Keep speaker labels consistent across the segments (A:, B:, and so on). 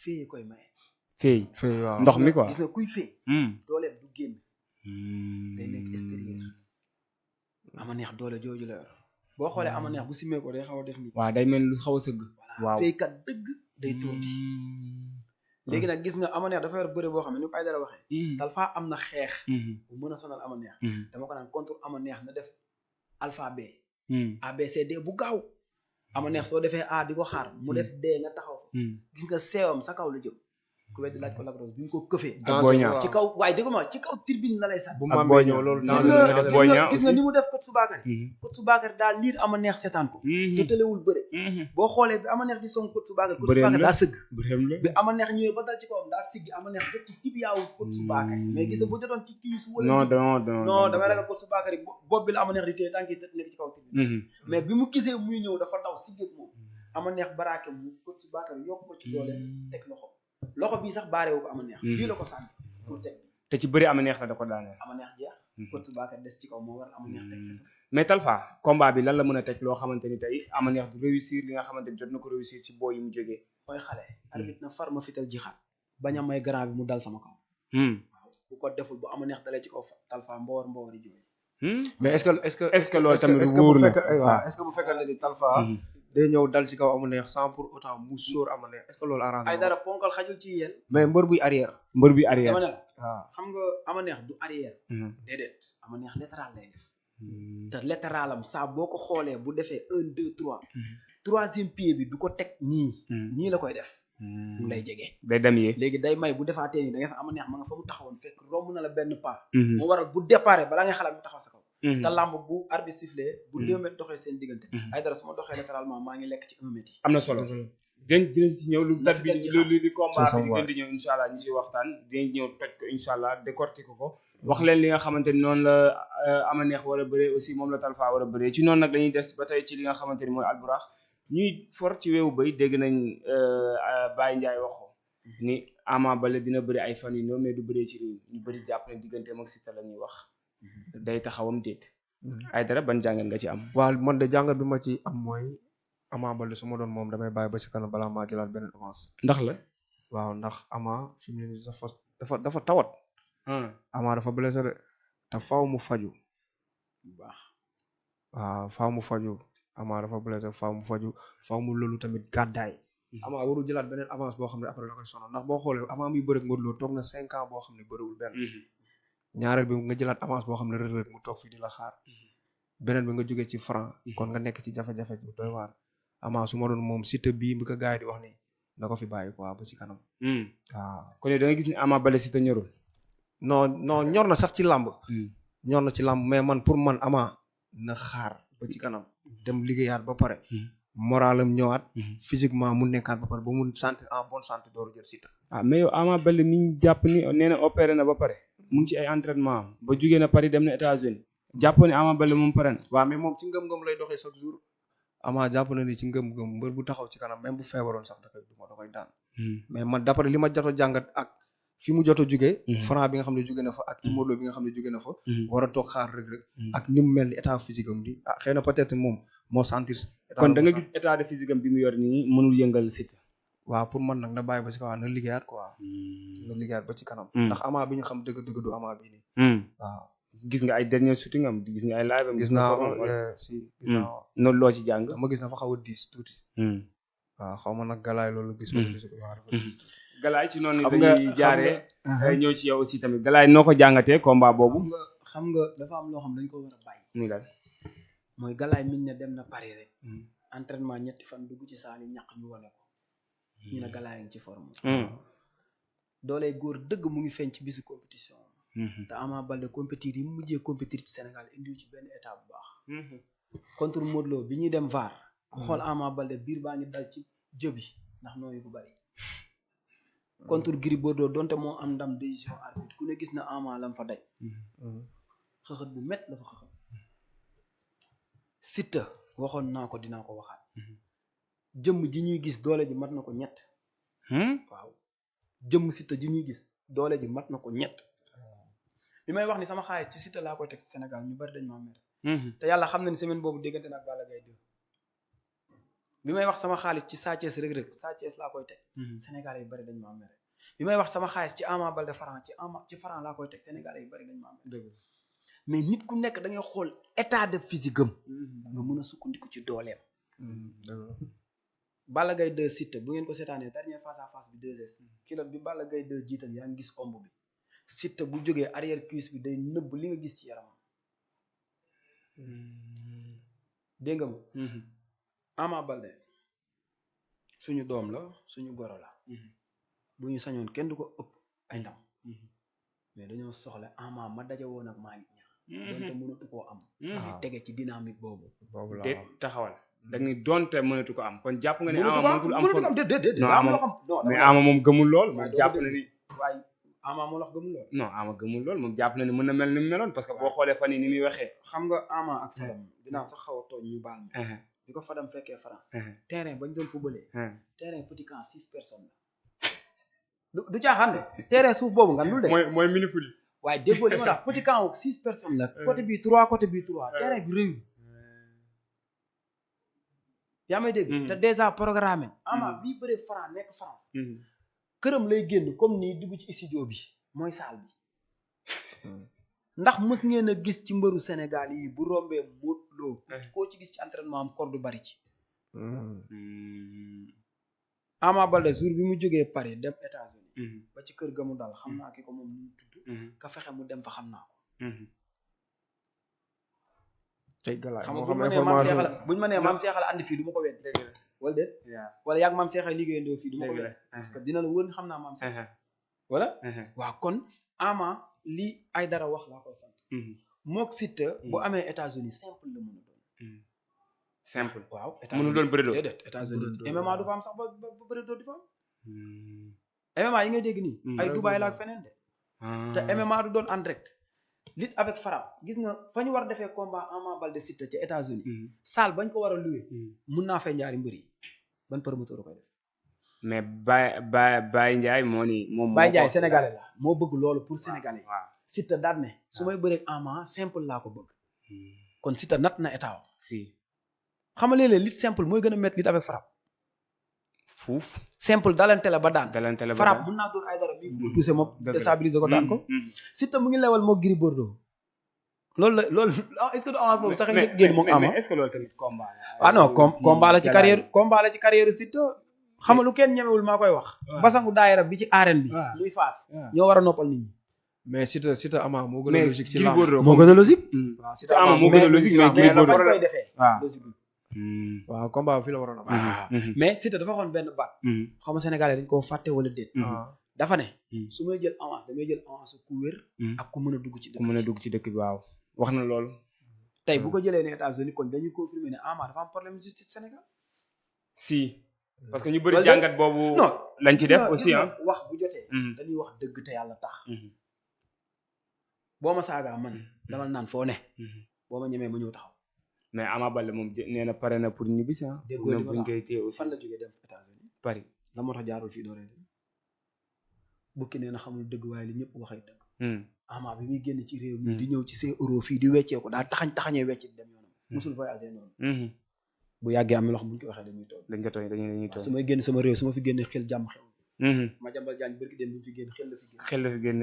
A: fee koy maye.
B: fee
C: waaw
B: ndox mi quoi
A: gis nga kuy fee. dooleem du génn. day nekk extérieur. ama neex doole jooju la yor boo xoolee ama neex bu simee ko day xaw a def nii.
B: waaw day mel lu xaw a sëgg.
A: waaw feekat dëgg day tuuti. léegi nag gis nga ama neex dafa yor bëre boo xam ne ni ko ay dara waxee. Talfa am na xeex. bu mën a sonal ama neex. dama ko naan contre ama neex na def alphabet. ABCD bu gaaw. ama neex soo defee A di ko xaar mu def D nga taxaw fa. gis nga seewam sa kaw la jëm. ku weddi laaj ko Lac Rose bi ñu ko këfee. ci kaw waaye dégg ma ci kaw tribune la lay sax.
C: bu ma booy ñëw loolu
A: gis nga ni mu def Coach Bakary. Coach Bakary daal liir ama neex seetaan ko. te tëlewul bëre. boo xoolee bi ama neex di song Coach Bakary. Coach Bakary daa sëgg. bi ama neex ñëwee ba dal ci kawam daa siggi ama neex jot ci tibiyaawu Coach Bakary. mais gis nga bu jotoon ci kii su wala. non damay ragal Coach Bakary bopp bi la ama neex di téye tànk yi nekk ci kaw tribune. mais bi mu gisee muy ñëw dafa daw siggi moom. ama neex baraake mu Coach Bakary yokk ko ci doole teg loxo bii sax baareewu ko ama neex. lii la ko sànni pour teg.
B: te ci bëri ama neex la da ko daaneel.
A: ama neex jeex. Coach Bakary des ci kaw moo war ama neex teg fes.
B: mais Talfa combat bi lan la mën a teg loo xamante ni tey ama neex du réussir li nga xamante ni jot na ko réussir ci boo yi mu jógee.
A: mooy xale. arbitre na far ma fital jixaat bañ a may grand bi mu dal sama kaw. waaw bu ko deful bu ama neex dalee ci kaw Talfa mboor yi jógee.
C: mais est-ce que
B: loolu tamit wóor na
C: est-ce que bu fekkee ne ni Talfa day ñëw dal ci kaw ama neex sans pour autant mu sóor ama neex est-ce que loolu arrangé
A: ay dara ponkal xajul ci yéen.
C: mais mbër buy arrière.
A: dama ne la waaw xam nga ama neex du arrière. déedéet ama neex latéral lay def. te latéralam saa boo ko xoolee bu defee 1 2 3. troisième pied bi du ko teg nii la koy def. mu lay jege.
B: day dem yee
A: léegi day may bu defaatee nii da nga xam ama neex ma nga fa mu taxawoon fekk romb na la benn pas. moo waral bu déparé balaa nga xalaat mu taxaw sa kaw. te lamb bu arbitre sifflé bu 2 mètres doxee seen diggante. ay dara su ma doxee latéralement maa ngi lekk ci 1 mètre yi.
B: am na solo dinañ ci ñëw lu tat bi lu combat bi di gën di ñëw incha allah ñu ci waxtaan dinañ ñëw toj ko incha allah décortiquer ko wax leen li nga xamante ni noonu la ama neex war a bëree aussi moom la Talfa war a bëree ci noonu nag dañuy des ba tey ci li nga xamante ni mooy alburax ñuy for ci weewu bay dégg nañ Baye Ndiaye wax ko ni Ama Baldé dina bëri ay fan yu néew mais du bëree ci réew ñu bëri jàpp ne digganteem ak Siteu la ñuy wax day taxawam déet ay dara ban jàngat nga ci am.
C: waaw man de jàngat bi ma ci am mooy Ama Baldé su ma doon moom damay bàyyi ba si kanam balaa maa jëlaat beneen avance.
B: ndax la.
C: waaw ndax Ama fi mu ne nii dafa tawat. Ama dafa blessé de te faaw mu faju.
A: bu baax.
C: waaw faaw mu faju Ama dafa blessé faaw mu faju faaw mu loolu tamit gàddaay. Ama warul jëlaat beneen avance boo xam ne après da koy sonal ndax boo xoolee Ama muy bëre ak Modou Lo toog na 5 ans boo xam ne bëriwul benn. ñaareel bi nga jëlaat avance boo xam ne Reug Reug mu toog fii di la xaar. beneen bi nga jógee ci franc. kon nga nekk ci jafe-jafe bu doy waar. Ama su ma doon moom Siteu bii bi ko gars yi di wax ni na ko fi bàyyi quoi ba ci kanam. waaw
B: kon da nga gis ni Ama Baldé Siteu ñorul.
C: non ñor na sax ci làmb. ñor na ci làmb mais man pour man Ama na xaar ba ci kanam dem liggéeyaat ba pare. moralam ñëwaat. physiquement mu nekkaat ba pare ba mu santé en bonne santé dooru jël Siteu.
B: mais yow Ama Baldé mi ñu jàpp ni nee na opéré na ba pare mu ngi ci ay entraînement ba jugee na Paris dem na États-Unis jàpp ni Ama Baldé moom pare na.
C: waaw mais moom ci ngëm-ngëm lay doxee chaque jour. Ama jàpp na ni ci ngëm-ngëm mbër bu taxaw ci kanam même bu feebaroon sax da koy daan. mais man d'après li ma jot a jàngat ak fi mu jot a jugee. franc bi nga xam ne jugee na fa ak ci Modou Lo bi nga xam ne jugee na fa. war a toog xaar Reug Reug ak ni mu mel ni état physique am di xëy na peut-être moom moo sentir.
B: kon da nga gis état de physique am bi mu yor nii mënul yëngal Siteu.
C: waaw pour man nag na bàyyi ba ci kaw na liggéeyaat quoi. na liggéeyaat ba ci kanam. ndax Ama bi ñu xam dëgg-dëgg du Ama bii nii. waaw.
B: gis nga ay dernier shooting am gis nga ay live am.
C: gis naa
B: noonu loo ci jàng.
C: ma gis na fa xaw a diis tuuti. waaw xaw ma nag galaay loolu gis nga.
B: galaay ci noonu dañuy jaaree. ñëw ci yow aussi tamit galaay noo ko jàngatee combat boobu.
A: xam nga dafa am loo xam dañ ko war a bàyyi.
B: muy daal
A: mooy galaay miñ ne dem na Paris rek. entraînement ñetti fan dugg ci saali ñaq ñu wane ko. ñu ne galaay ngi ci forme. doolee góor dëgg mu ngi feeñ ci bisu compétition. te Ama Baldé compétir yi mu mujjee compétir ci Sénégal indiwu ci benn état bu baax. contre Modou Lo bi ñuy dem VAR. ku xool Ama Baldé biir baa ngi dal ci jëbi ndax nooyu bu bari. contre Gris Bordeaux donte moo am ndam décision arbitre ku ne gis na Ama lam fa daj. xëxët bu met la fa xëxët. Siteu waxoon naa ko dinaa ko waxaat. jëmm ji ñuy gis doole ji mat na ko ñett. waaw jëmm Siteu ji ñuy gis doole ji mat na ko ñett. li may wax ni sama xaalis ci Siteu laa koy teg ci Sénégal ñu bari dañ maa mer. te yàlla xam na ni semaine boobu déggante na ak Balla Gaye 2. bi may wax sama xaalis ci Sa Thiès Reug Reug Sa Thiès laa koy teg Sénégalais yu bari dañ maa mere bi may wax sama xaalis ci Ama Baldé Franc ci Franc laa koy teg Sénégalais yu bari dañ maa mere mais nit ku nekk da ngay xool état de physique am nga mën a sukkandiku ci dooleem Balla Gaye 2 Siteu bu ngeen ko seetaanee dernier face à face bi 2S kilo bi Balla Gaye 2 jiital yaa ngi gis omb bi Siteu bu jógee arrière cuisse bi day nëbb li nga gis ci yaramam dégg nga ma Ama Baldé suñu doom la suñu goro la bu ñu sañoon kenn du ko ëpp ay ndam mais dañoo soxla Ama ma daje woon ak Malick Niang donte mënatu koo am tege ci dynamique boobu
B: la taxawal da ngay donte mënatu ko am kon jàpp nga ne Ama mënatul am mais Ama moom gëmul lool moom jàpp na ni
A: waaye Ama moo wax gëmul lool
B: non Ama gëmul lool moom jàpp na ni mën na mel ni mu meloon parce que boo xoolee fan yi ni muy waxee
A: xam nga Ama ak Fadam dinaa sax xaw a tooñ ñu baal ma bi ko Fadam fekkee France terrain bañ doon footballé terrain petit camp 6 personnes la du caaxaan de terrain suuf boobu nga nul de
B: mooy mini foot yi
A: waaye déggoo li ma wax petit camp wu 6 personnes la côté bii 3 côté bii 3 terrain bi réew yaa may dégg te déjà programmé Ama bii bëree Franc nekk France këram lay génn comme nii dugg ci studio bi mooy salle bi ndax mës ngeen a gis ci mbëru Sénégal yi bu rombee Modou Lo koo ci gis ci entraînement am corde bari ci Ama Baldé jour bi mu jógee Paris dem États-Unis ba ci kër ga mu dal xam naa ki ko moom nu mu tudd ka fexe mu dem fa xam naa ko
C: tey galaay
A: xam nga buñ ma nee maam seexal andi fii du ma ko wedd wala déet wala yaag maam seexal liggéeyandoo fii du ma ko wedd parce que dina la wër xam naa maam seexal wala waaw kon Ama lii ay dara wax laa koy sant mook Siteu bu amee États-Unis simple la mën a doon
B: simple
A: waaw
B: mënu doon bëri doon
A: déedéet États-Unis MMA du fa am sax ba bëri doon di fa am MMA yi ngay dégg nii ay Dubaï la ak feneen de te MMA du doon en direct lutte avec frappe gis nga fa ñu war defee combat Ama Baldé Siteu ca États-Unis salle bañ ko war a louer mun naa fay ñaari mbër yi ban promoteur koy def
B: mais Baye Ndiaye moo ni moom
A: Baye Ndiaye sénégalais la moo bëgg loolu pour sénégalais
B: waaw
A: Siteu daal ne su may bëree Ama simple laa ko bëgg kon Siteu nat na état
B: si
A: xam nga léeg-léeg lutte simple mooy gën a métti lutte avec frappe
B: fuuf
A: simple dalante la ba daan frappe mun naa doon ay dara bii fu touché moom déstabiliser ko daan ko Siteu mu ngi lewal moo Gris Bordeaux loolu est-ce que du avance boobu sax njëkk génn moom Ama
B: est-ce que loolu tamit combat
A: ah non combat la ci carrière Siteu xam nga lu kenn ñemewul maa koy wax basangu daayira bi ci arène bi muy faas ñoo war a noppal nit ñi
C: mais Siteu Ama moo gën a logique ci lamb
A: moo gën a logique
C: waaw Siteu Ama moo gën a logique mais
A: Gris Bordeaux koy defee logique
C: waaw combat bi fii la waroon a
A: mais Siteu dafa xoon benn baat xam nga sénégalais dañ koo fàtte wala déet dafa ne su may jël avance damay jël avance ku wér ak ku mën a dugg ci dëkk
B: bi waaw wax na loolu
A: tey bu ko jëlee ne États-Unis kon dañuy confirmer ne Ama dafa am problème justice Sénégal
B: si parce que ñu bëri jàngat boobu lañ ci def aussi
A: wax bu jotee dañuy wax dëgg te yàlla tax boo ma saagaa man dama naan foo ne boo ma ñemee ma ñëw taxaw
B: mais Ama Baldé moom nee na pare na pour ñibbisi
A: déggoo li ma
B: buñ koy téye aussi
A: fan la jógee dem États-Unis
B: Paris
A: la moo tax jaarul fii dooree dem bukki nee na xamul dëgg waaye li ñëpp waxee dëgg Ama bi muy génn ci réew mi di ñëw ci ces euros fii di weccee ko daa taxañee weccit dem yoonam musul voyager noonu bu yàggee am na loo xam bu ñu ko waxee dañuy toog
B: dañuy toog
A: su may génn sama réew su ma fi génnee xel jàmm xew ma jàmbal jaañ bërki dem bu ñu fi génn xel la fi génn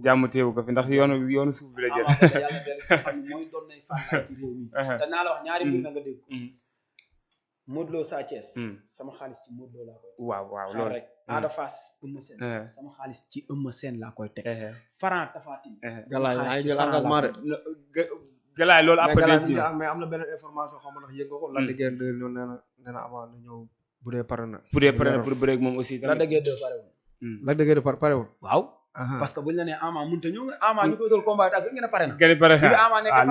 B: jàmm teewu ko fi ndax yoonu suuf bi la jël
A: yàlla del xam ne mooy doon nay fànn ci réew mi te naa la wax ñaari mbir na nga dégg Modou Lo Sa Thiès sama xaalis ci Modou Lo laa koy
B: waaw loolu
A: rek Ada Fass Eumeu Sène sama xaalis ci Eumeu Sène laa koy teg Franc Tapha Tine
C: galaay yaa jël engagement de
B: galaay loolu après
C: mais am na beneen information xam nga ndax yëg nga ko la dëggee de ñoom nee na avant na ñëw bu dee pare na
B: pour bëre ak moom aussi
A: la dëggee de parewul
C: la dëggee de parewul
A: waaw parce que buñ la nee Ama mënut a ñëw nga Ama ñu koy doon combat États-Unis ngeen a pare na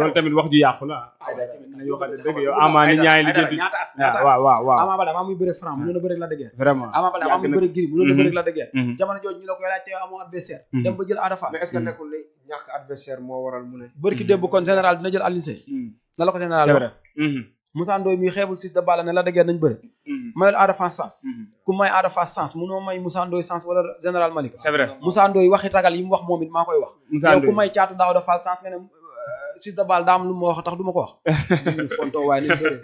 B: loolu tamit wax ju yàqu la nañu waxante dëgg yow Ama ni ñaay liggéey
A: ñaata waaw Ama Baldé avant muy bëre Franc mënoon na bëre ak la dëggee
B: vraiment
A: Ama Baldé avant muy bëre Gris mënoon na bëre ak la dëggee jamono jooju ñu la koy laaj te amoo adversaire dem ba jël Ada Fass
C: mais est-ce que nekkul li ñàkk adversaire moo waral mu ne
A: bërki démb kon général dina jël Alioune Seye na la ko général wax Moussa Ndoye mi xeebul fils de Balla ne la dëggee nañ bëre mayul Ada Fass sens ku may Ada Fass sens munoo may Moussa Ndoye sens wala général Malika
B: c'est vrai
A: Moussa Ndoye waxi ragal yi mu wax moom it maa koy wax yow ku may caatu Daouda Fall sens nga ne fils de Balla daa am lu ma wax tax du ma ko wax ñu fonto waaye nañ bëre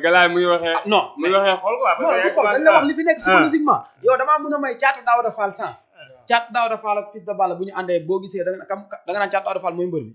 B: Galaay muy waxee.
A: non
B: muy waxee xool quoi.
A: non du xool dañ la wax li fi nekk psychologiquement. yow damaa mën a may Caatu Daawda Fall sens. Caatu Daawda Fall ak Fils de Balla bu ñu àndee boo gisee da nga naan Caatu Daawda Fall mooy mbër bi.